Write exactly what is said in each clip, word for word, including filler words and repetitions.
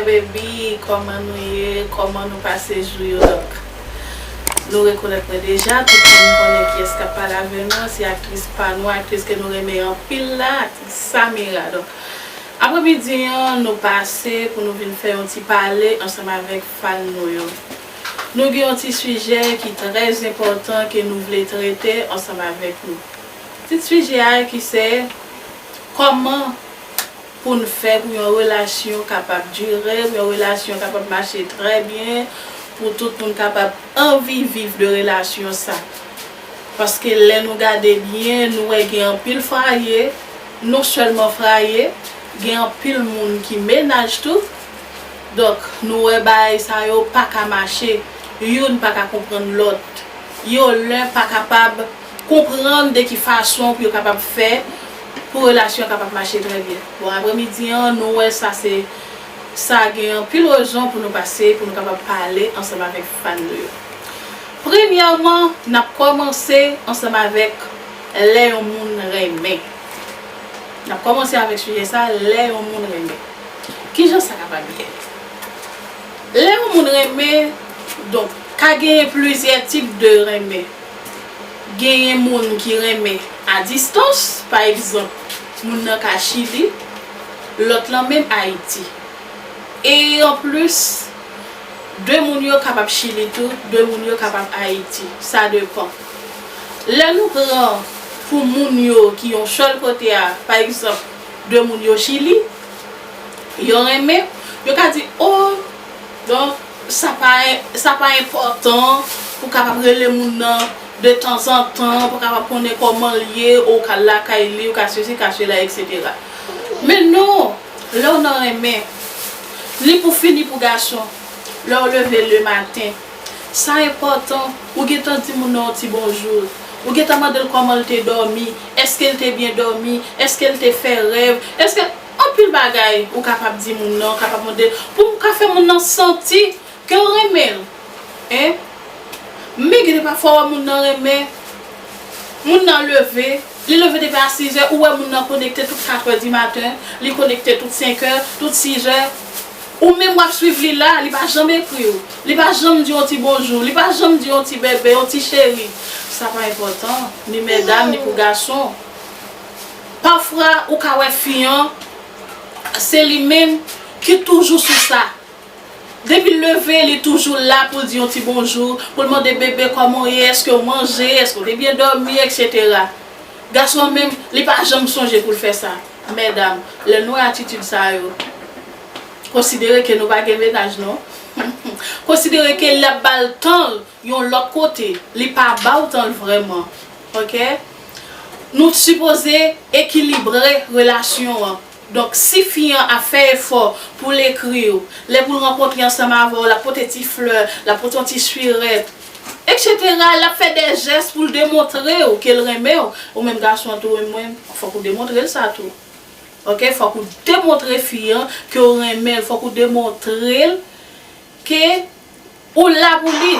Baby, kòman nou ye? Kòman nou pase jou yo? Donk, nou rekonèt mwen deja, tout moun konnen kiyès k ap pale avè nou, se aktris pa nou, aktris ke nou renmen anpil la, aktris Samira. Donk, apremidi an, nou pase pou nou vin fè yon ti pale ansanm avèk fan nou yo. Nou gen yon ti sijè ki trè enpòtan ke nou vle trete ansanm avèk nou. Ti sijè a ki se kòman pou n fè pou yon relasyon kapab dire, pou yon relasyon kapab mache trè byen, pou tout moun kapab anvi viv de relasyon sa. Paske lè nou gade byen, nou wè gen anpil fwaye, non sèlman fwaye, gen anpil moun ki mennaj tou. Donk, nou wè bagay sa yo pa ka mache, youn pa ka konprann lòt. Yo len pa kapab konprann de ki fason pou yo kapab fè pou relasyon an kapab mache trè byen. Bon, apremidi an, nou wè sa se, sa gen anpil rezon pou nou pase, pou nou kapab pale ansanm avèk fan nou yo. Premyèman, n ap kòmanse ansanm avèk lè yon moun renmen. N ap kòmanse avèk sijè sa, lè yon moun renmen. Kijan sa kapab ye? Lè yon moun renmen, donk, ka genyen plizyè tip de renmen. Genyen moun ki renmen a distans, pa egzanp, moun nan ka Chili, lòt lan menm Ayiti. E anplis, de moun yo kapab Chili tou, de moun yo kapab Ayiti. Sa depann. Lè nou pran pou moun yo ki yon sèl kote a, pa egzanp, de moun yo Chili, yo renmen, yo ka di, "O, donk, sa pa, sa pa enpòtan pou kapab rele moun nan de tanzantan, pou kapab konnen kòman l ye, ou ka lakay li, ou ka sesi, ka sela, etsetera." Men non, lè w nan renmen, ni pou fi, ni pou gason, lè w leve lematen, sa enpòtan, ou gentan di moun nan yon ti bonjou, ou gentan mande l kòman l te dòmi, èske l te byen dòmi, èske l te fè rèv, èske anpil bagay ou kapab di moun nan, ou kapab mande l, pou w ka fè moun nan santi ke w renmen l. Hein? Men gen de pafwa w wè moun nan renmen, moun nan leve, li leve depi a sizè, ou wè moun nan konekte tout katrè di maten, li konekte tout senkè, tout sizè. Ou menm w ap swiv li la, li pa janm ekri w, li pa janm di yon ti bonjou, li pa janm di yon ti bebe, yon ti cheri. Sa pa enpòtan, ni medam, ni pou gason. Pafwa, ou ka wè fi an, se li menm ki toujou sou sa. Depi l leve, li toujou la pou l di yon ti bonjou, pou l mande bebe kòman w ye, èske w manje, èske w te byen dòmi, etsetera. Gason an menm, li pa janm sonje pou l fè sa. Medam, lè n wè atitid sa yo, konsidere ke nou pa gen mennaj non. Konsidere ke l ap ba l tan l yon lòt kote, li pa ba w tan l vrèman. Oke? Nou sipoze ekilibre relasyon an. Donk, si fi an ap fè efò pou l ekri w, lè pou l rankontre ansanm avè w, l ap pote ti flè, l ap pote yon ti sirèt, etsetera, l ap fè de jès pou l demontre w ke l renmen w, ou menm gason an tou, ou menm, fòk ou demontre l sa tou. Oke? Fòk ou demontre fi an ke w renmen l, fòk ou demontre l ke ou la pou li.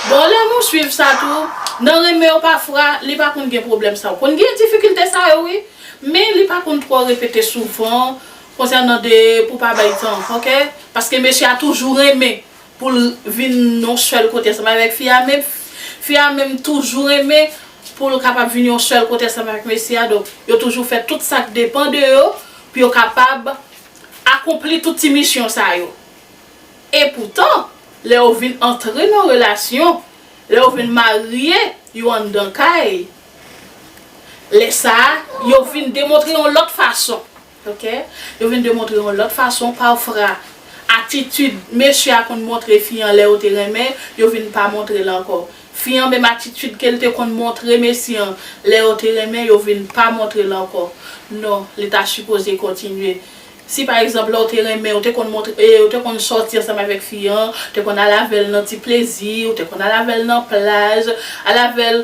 Bon, lè nou swiv sa tou, nan renmen yo pafwa, li pa konn gen pwoblèm sa yo. Konn gen difikilte sa yo, wi. Men li pa konn twò repete souvan konsènan de pou pa bay tan, oke? Paske mesye a toujou renmen pou l vin yon sèl kote ansanm avèk fi a, men fi a menm toujou renmen pou l kapab vin yon sèl kote ansanm avèk mesye a. Donk, yo toujou fè tout sa k depann de yo pou yo kapab akonpli tout ti misyon sa yo. Epoutan, lè yo vin antre nan relasyon, lè yo vin marye, yo anndan kay, lè sa a, yo vin demontre yon lòt fason. Oke? Yo vin demontre yon lòt fason, pafwa, atitid mesye a konn montre fi an lè yo te renmen, yo vin pa montre l ankò. Fi an menm atitid ke l te konn montre mesye an lè yo te renmen, yo vin pa montre l ankò. Non, li ta sipoze kontinye. Si pa egzanp, lè w te renmen, ou te konn montre, e, ou te konn sòti ansanm avèk fi an, ou te konn al avè l nan ti plezi, ou te konn al avè l nan plaj, al avè l,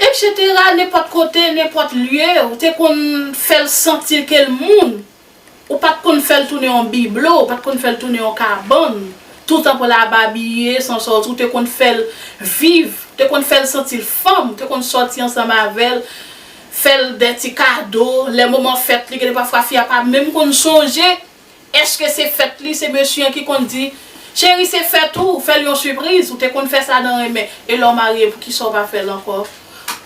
etsetera, nenpòt kote, nenpòt lye, ou te konn fè l santi ke l moun. Ou pa t konn fè l tounen yon biblo, ou pa t konn fè l tounen yon kabann. Toutan pou l ap abiye, san sòti, ou te konn fè l viv, ou te konn fè l santi l fanm, ou te konn sòti ansanm avè l, fè l de ti kado, lè moman fèt li, gen de pafwa fi a pa menm konn sonje Èske se fèt li, se mesye an ki konn di, cheri, se fèt ou, fè l yon sipriz, ou te konn fè sa nan renmen, e lè w marye, poukisa w pa fè l ankò?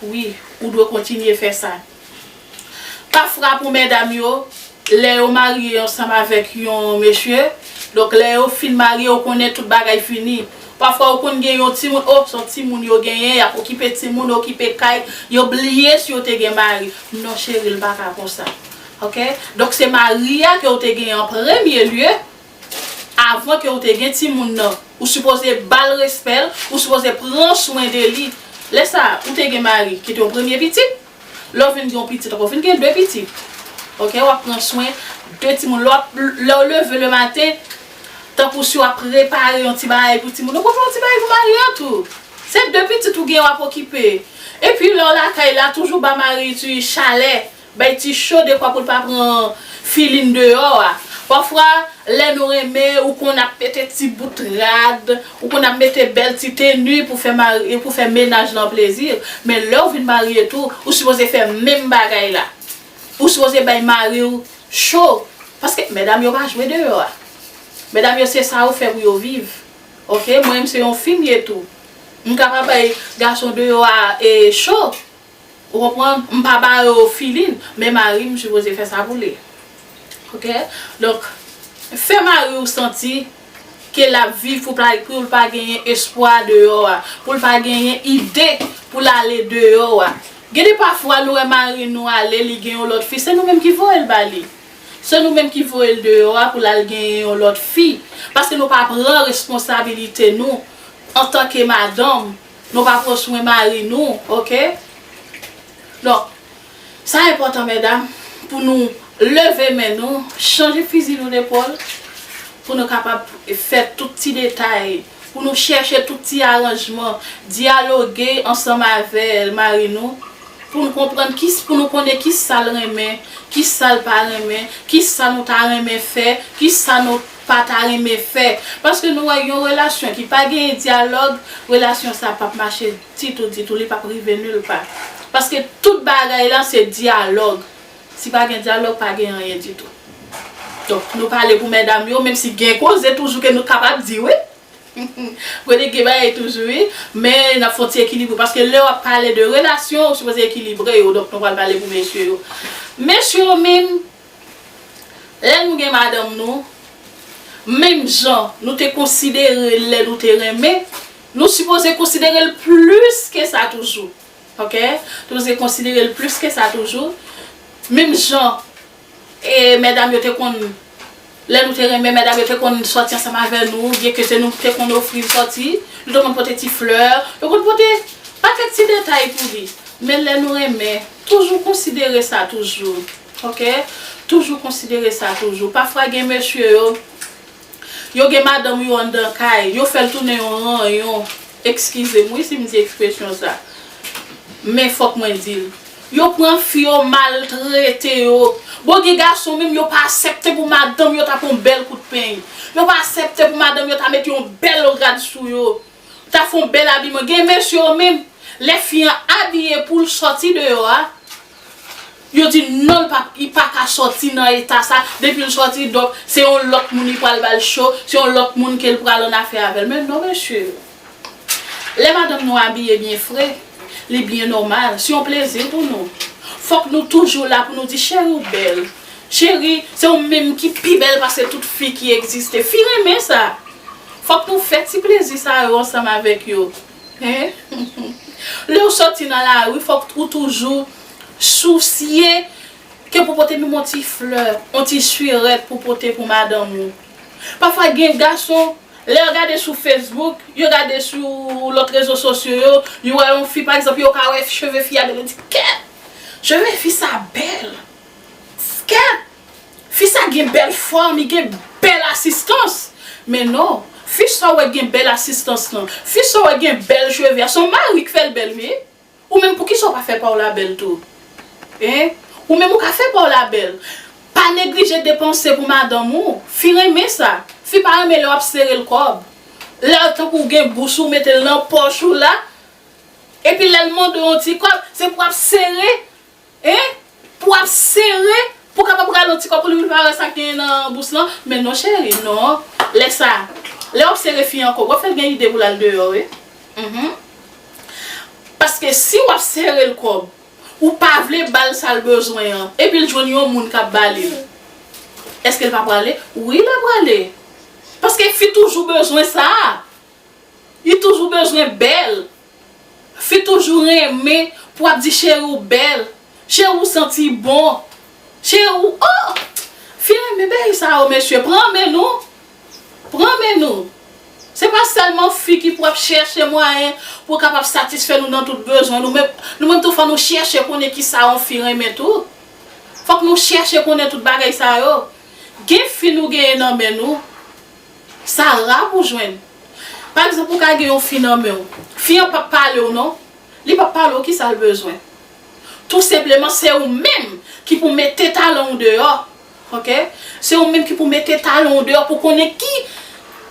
Wi, ou dwe kontinye fè sa. Pa frap ou medam yo, lè yo marye ansanm avèk yon mesye, donk lè yo fin marye, ou konnen tout bagay fini. Pafwa ou konn gen yon timoun, oh, se yon timoun yo genyen, y ap okipe timoun, okipe kay, yo bliye si yo te gen mari. Non, cheri, l pa ka konsa. Oke? Donk se mari a ke w te gen an premye lye, avan ke w te gen timoun nan. Ou sipoze ba l respè l, ou sipoze pran swen de li. Lè sa, ou te gen mari, ki te yon premye pitit. Lè w vin gen yon pitit, ankò w vin gen de pitit. Oke, w ap pran swen de timoun. Lè w ap, lè w leve le maten, tankou si w ap prepare yon ti bagay pou timoun, ou pran yon ti bagay pou mari an tou. Se de pitit ou gen w ap okipe. Epi lè w lakay la, toujou ba mari ti chalè, bay ti cho dekwa pou l pa pran filin deyò a. Pafwa, lè nou renmen, ou konn ap mete ti bout rad, ou konn ap mete bèl ti teni pou fè mari, pou fè mennaj lan plezi. Men lè w vin marye tou, ou sipoze fè menm bagay la. Ou sipoze bay mari w cho. Paske medam yo pa jwe deyò a. Medam yo se sa yo fè pou yo viv. Oke, mwen menm se yon fi m ye tou. M kapab bay gason deyò a e cho. Ou konprann? M pa ba yo filin, men mari m sipoze fè sa pou li. Oke? Donk, fè mari w santi ke l ap viv pou pa, pou l pa genyen espwa deyò a, pou l pa genyen ide pou l ale deyò a. Gen de pafwa nou wè mari nou ale, li gen yon lòt fi, se nou menm ki voye l ba li. Se nou menm ki voye l deyò a pou l al genyen yon lòt fi. Paske nou pa pran responsabilite nou antanke madanm. Nou pa pran swen mari nou, oke? Donk, sa enpòtan, medam, pou nou leve men nou, chanje fizi nou lepòl, pou nou kapab fè tout ti detay, pou nou chèche tout ti aranjman, dyaloge ansanm avè mari nou, pou nou konprann ki, pou nou konnen ki sa l renmen, ki sa l pa renmen, ki sa nou ta renmen fè, ki sa nou pa ta renmen fè. Paske nou wè yon relasyon ki pa genyen dyalòg, relasyon sa p ap mache ditou, ditou, li p ap rive nil pa. Paske tout bagay la se dyalòg. Si pa gen dyalòg, pa gen anyen ditou. Donk, nou pale pou medam yo, menm si gen koze toujou ke nou kapab di, wi. Kote gen bagay toujou, wi. Men, n ap fè yon ti ekilibre. Paske lè w ap pale de relasyon, ou sipoze ekilibre yo. Donk, nou pral pale pou mesye yo. Mesye yo menm, lè nou gen madanm nou, menm jan nou te konsidere l lè nou te renmen, nou sipoze konsidere l plis ke sa toujou. Oke? Nou sipoze konsidere l plis ke sa toujou. Menm jan, e, medam yo te konn, lè nou te renmen, medam yo te konn sòti ansanm avè nou, oubyen ke se nou ki te konn ofri l sòti, nou te konn pote ti flè, yo konn pote pakèt ti detay pou li. Men lè nou renmen, toujou konsidere sa toujou. Oke? Toujou konsidere sa toujou. Pafwa gen mesye yo, yo gen madanm yo anndan kay, yo fè l tounen yon ranyon. Eskize m wi si m di ekspresyon sa. Men fòk mwen di l. Yo pran fi yo, maltrete yo. Bon, gen gason menm yo pa aksepte pou madanm yo ta pran yon bèl kout peny. Yo pa aksepte pou madanm yo ta mete yon bèl rad sou yo. Ta fè yon bèl abiman. Gen mesye yo menm, lè fi an abiye pou l sòti deyò a, yo di non, l pa, li pa ka sòti nan eta sa. Depi l sòti, donk, se yon lòt moun li pral ba l cho, se yon lòt moun ke l pral annafè avè l. Men non, mesye. Lè madanm nou abiye byen fre, li byen nòmal, se yon plezi pou nou. Fòk nou toujou la pou nou di, cheri, ou bèl. Cheri, se ou menm ki pi bèl pase tout fi ki egziste. Fi renmen sa. Fòk nou fè ti plezi sa yo ansanm avèk yo. Hein? Lè w sòti nan lari, fòk ou toujou sousye ke pou pote menm yon ti flè, yon ti sirèt pou pote pou madanm ou. Pafwa gen gason, lè yo gade sou Facebook, yo gade sou lòt rezo sosyo yo, yo wè yon fi, pa egzanp, yo ka wè cheve fi a bèl, yo di, kèt! Cheve fi sa bèl! Kèt! Fi sa gen bèl fòm, li gen bèl asistans. Men non, fi sa w wè gen bèl asistans lan, fi sa w wè gen bèl cheve a, se yon mari k fè l bèl, wi. Ou menm, poukisa w pa fè pa w la bèl tou? Hein? Ou menm, ou ka fè pa w la bèl. Pa neglije depanse pou madanm ou. Fi renmen sa. Fi pa renmen lè w ap sere l kòb. Lè tankou w gen bous ou mete l nan pòch ou la, epi lè l mande w yon ti kòb, se pou w ap sere, hein? Pou w ap sere Pou kapab rale yon ti kòb pou li, pou li pa wè sa k genyen nan bous lan. Men non, cheri, non. Lè sa, lè w ap sere fi an kòb, w ap fè l gen ide pou l al deyò, wi. Mhm. Paske si w ap sere l kòb, ou pa vle ba l sa l bezwen an, epi l jwenn yon moun k ap ba li l, èske l pa prale? Wi, l ap prale. Paske fi toujou bezwen sa. Li toujou bezwen bèl. Fi toujou renmen pou ap di cheri w bèl, cheri w santi bon, cheri w, oh! Fi renmen bagay sa yo, mesye, pran men nou. Pran men nou. Se pa sèlman fi ki pou ap chèche mwayen pou kapab satisfè nou nan tout bezwen nou, men nou menm tou fò nou chèche konnen kisa yon fi renmen tou. Fòk nou chèche konnen tout bagay sa yo. Gen fi nou genyen nan men nou, sa ra pou jwenn. Pa egzanp, ou ka gen yon fi nan men w. Fi an p ap pale w non. Li p ap pale w kisa l bezwen. Tou senpleman, se ou menm ki pou mete talan w deyò. Oke? Se ou menm ki pou mete talan w deyò pou konnen ki,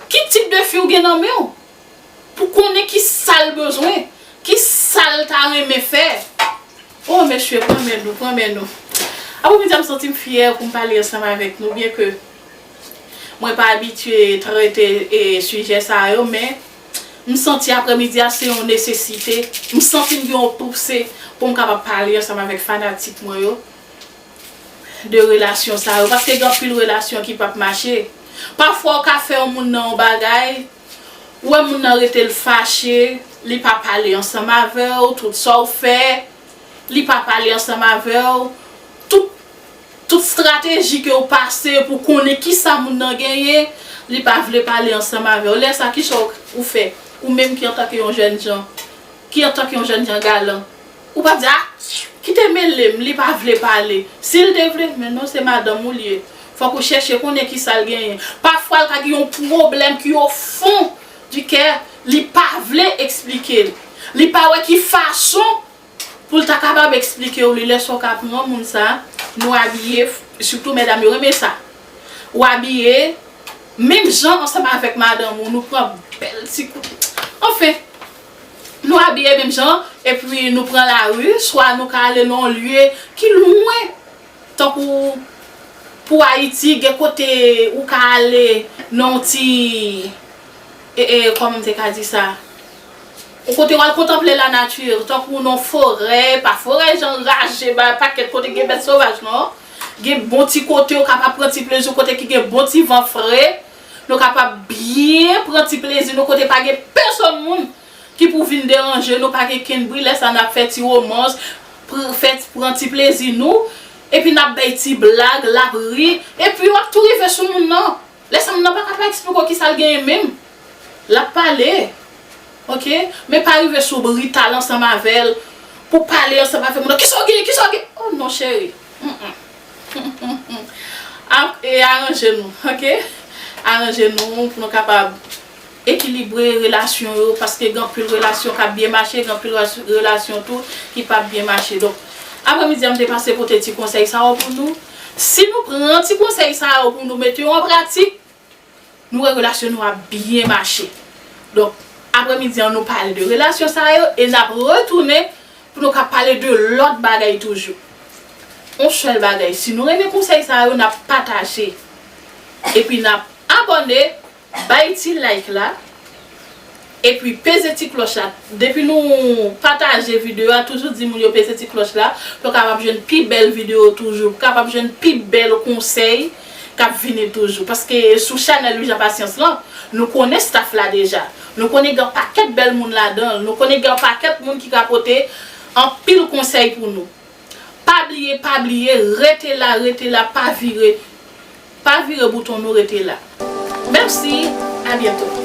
ki tip de fi w gen nan men w. Pou konnen kisa l bezwen, kisa l ta renmen fè. Oh, mesye, pran men nou, pran men nou. Apremidi a, m santi m fyè pou m pale ansanm avèk nou, byenke mwen pa abitye trete, e, sijè sa yo, men m santi apremidi a se yon nesesite. M santi m gen yon pouse pou m kapab pale ansanm avèk fanatik mwen yo de relasyon sa yo, paske gen anpil relasyon ki p ap mache. Pafwa, w ka fè yon moun nan yon bagay, ou wè moun nan rete l fache, li pa pale ansanm avè w, tout sa w fè, li pa pale ansanm avè w, tout, tout estrateji ke w pase pou konnen kisa moun nan genyen, li pa vle pale ansanm avè w. Lè sa, kisa w, ou fè? Ou menm ki antanke yon jènjan, ki antanke yon jènjan galan, ou p ap di, "Ah, kite mele m, li pa vle pale." Si l te vle, men non, se madanm ou l ye. Fòk ou chèche konnen kisa l genyen. Pafwa, l ka gen yon pwoblèm ki o fon di kè, li pa vle eksplike l. Li pa wè ki fason pou l ta kapab eksplike w li. Lè sa w ka pran moun sa, nou abiye, sitou medam yo renmen sa. Ou abiye menm jan ansanm avèk madanm ou, nou pran bèl ti kout. Anfen, nou abiye menm jan, epi nou pran lari, swa nou ka ale nan yon lye ki lwen, tankou pou Ayiti, gen kote ou ka ale nan yon ti, e, e, kòman m te ka di sa? Yon kote w al kontanple lanati, tankou nan forè, pa forè jan raje, ba pakèt kote gen bèt sovaj, non. Gen bon ti kote w kapab pran ti plezi, yon kote ki gen bon ti van fre. Nou kapab byen pran ti plezi nou kote pa gen pèsonn moun ki pou vin deranje nou, pa gen kenn bri. Lè sa n ap fè ti womans, pr-, fè, pran ti plezi nou, epi n ap bay ti blag, l ap ri, epi w ap tou rive sou moun nan. Lè sa moun nan pa ka pa eksplike w kisa l genyen menm. L ap pale. Oke? Men pa rive sou brital ansanm avè l, pou pale ansanm avè moun nan. Kisa w genyen? Kisa w genyen? Oh non, cheri. Mm-mm. A-, e aranje nou, oke? Aranje nou pou nou kapab ekilibre relasyon yo, paske gen anpil relasyon k ap byen mache, gen anpil ras-, relasyon tou ki p ap byen mache. Donk, apremidi a, m te pase pote ti konsèy sa yo pou nou. Si nou pran ti konsèy sa yo pou nou mete yo an pratik, nou wè relasyon nou ap byen mache. Donk, apremidi a, nou pale de relasyon sa yo e n ap retounen pou nou ka pale de lòt bagay toujou. Yon sèl bagay, si nou renmen konsèy sa yo, n ap pataje. Epi n ap abòne, bay ti like la, epi peze ti klòch la. Depi nou pataje videyo a, toujou di moun yo peze ti klòch la, pou yo kapab jwenn pi bèl videyo toujou, pou kapab jwenn pi bèl konsèy k ap vini toujou. Paske sou chanèl Louisa Patience lan, nou konnen staff la deja. Nou konnen gen pakèt bèl moun ladan l. Nou konnen gen pakèt moun ki ka pote anpil konsèy pou nou. Pa bliye, pa bliye, rete la, rete la, pa vire. Pa vire bouton nou, rete la. Mèsi, a byento.